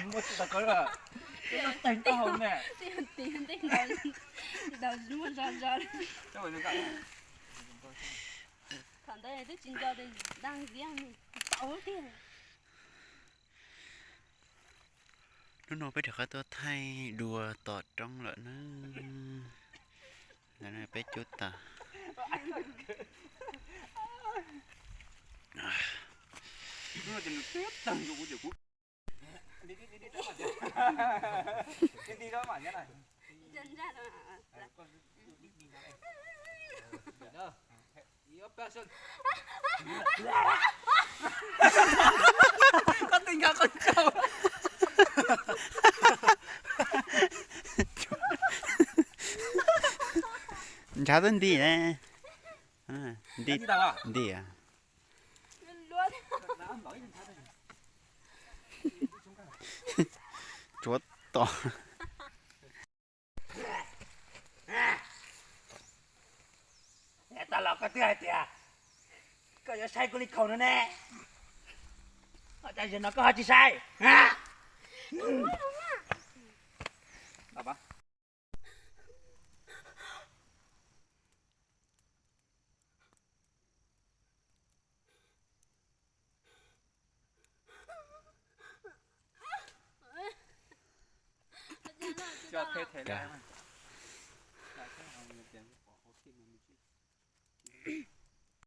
Muaj tsis tau koj lawm. Tib yog tig ntawd, ntawd muaj zog zog li. Thaum ntawd twb tsis nco tias daj ziab tau tiag. Hnub no peb rov qab tuaj thaij dua tom roob lawm na. Lawv peb cub tas. Koj tig nkag qhov ncauj. Ntshav twb nti ne. Nti, nti. Tsuav tos. Tag los koj twb hais tias koj yuav saib kuv li khaus no ne. Ua cas zaum no koj ho tsis saib?